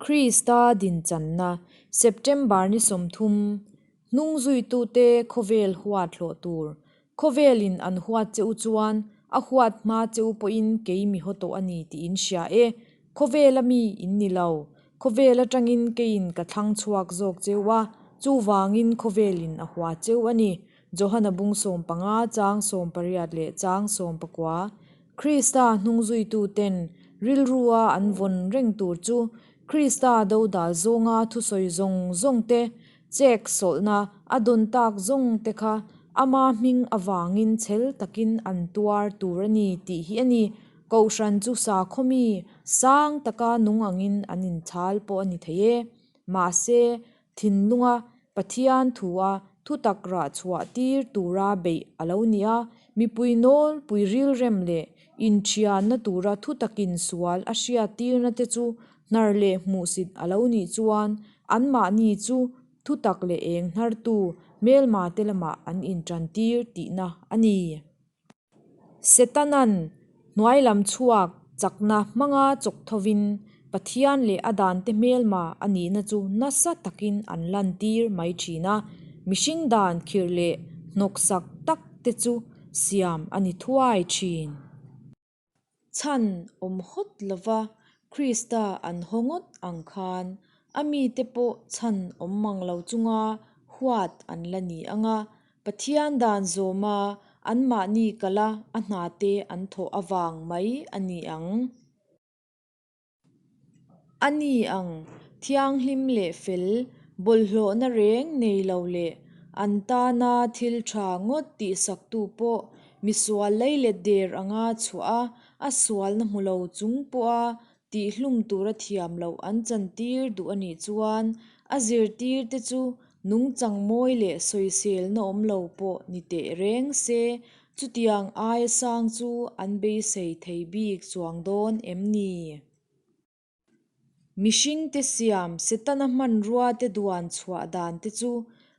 Krista dinchanna, September ni 30, Hnungzuitute khawvel huat hlawh tur. Khawvelin an huat che u chuan a huat hma che u pawhin kei mi haw tawh a ni tih in hria e. Khawvela mi in ni lo. Khawvel atangin keiin ka thlang chhuak zawk cheu a, chuvangin khawvelin a hua cheu a ni. Johana bung 15 chang 18 leh chang 19. Krista hnungzuituten rilrua an vawn reng tur chu Krista dodal zawnga thusawi zawng zawng te, chek sawlhna a dawn tak zawng te kha ama hming avangin chhel takin an tuar tur a ni tih hi a ni. Kohhran chu sakhaw mi sang taka nung angin an inchhal pawh a ni thei e. Mahse, thinlunga Pathian thua thutak rah chhuah tir tura beih a lo ni a, mipui nawlpui rilrem leh inthianna tura thutakin sual a hriat tirna te chu hnar leh hmuhsit a lo nih chuan anmahni chu thutak leh eng hnartu hmelma te lamah an intan tir tihna a ni. Setanan hnuai lam chhuak chakna hmanga chawk thovin Pathian leh a dante hmelma a nihna chu nasa takin an lantir mai thin a, mihring dan khirh leh hnawksak tak te chu siam a ni thuai thin. Chhan awm hawt lova Krista an haw ngawt ang khan a mite pawh chhan awm mang lo chunga huat an la ni ang a, Pathian dan zawma anmahni kala a hnate an thawh avang mai a ni ang. A ni ang, thianghlim leh fel, bawlhhlawhna reng nei lo leh an tana thil tha ngawt tihsaktu pawh misual leilet der anga chhuah a, a sualna hmu lo chung pawha tihhlum tura thiam loh an chantir duh a nih chuan a zirtirte chu nungchang mawi leh sawiselna awm lo pawh ni teh reng se, Chutiang aia sang chu an beisei thei bik chuang dawn em ni? Mihringte siam Setana hmanrua te duan chhuah dan te chu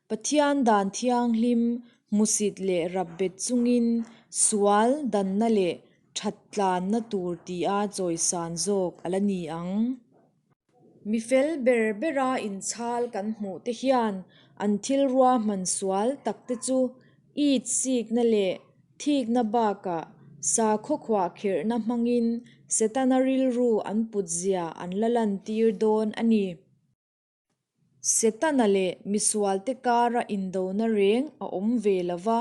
Pathian dan thianghlim hmusit leh rapbet chungin sual danna leh that tlanna tur tia chawisan zawk a la ni ang. Mi fel ber bera inchhal kan hmuh te hian an thil ruahman sual tak te chu it sikna leh thikna bakah sakhaw khuahkhirhna hmangin Setana rilru an put zia an la lantir dawn a ni. Setana leh misualte kara indona reng a awm ve lo va,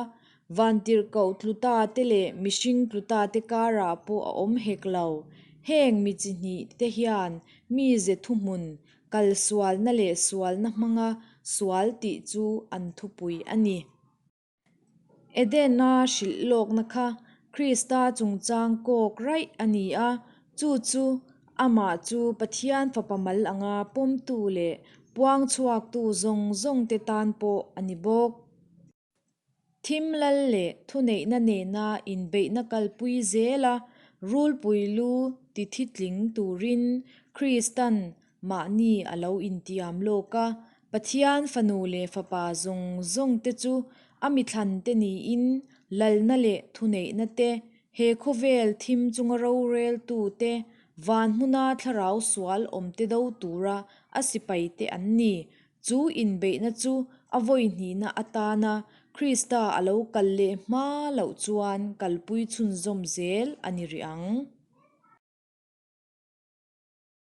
vantirhkoh tluta te leh mihring tluta te karah pawh a awm hek lo. Heng mi chi hnih te hian mize thuhmun, kalsualna leh sualna hmanga sual tih chu an thupui a ni. Eden-a hrilh lawkna kha Krista chungchang kawk raih a ni a, chu chu amah chu Pathian Fapa mal anga pawmtu leh puang chhuaktu zawng zawngte tan pawh a ni bawk. Thim lal leh thuneihna nena inbeihna kalpui zela rulpui lu tithitling turin Kristan Mahni a lo intiam lawk a, Pathian fanu leh fapa zawng zawng te chu a mithlan te niin lalna leh thuneihna te, he khawvel thim chunga roreltu te, van hmuna thlarau sual awm te do tura a sipai te an ni. Chu inbeihna chu a vawi hnihna atana Krista a lo kal leh hma loh chuan kalpui chhunzawm zel a ni rih ang.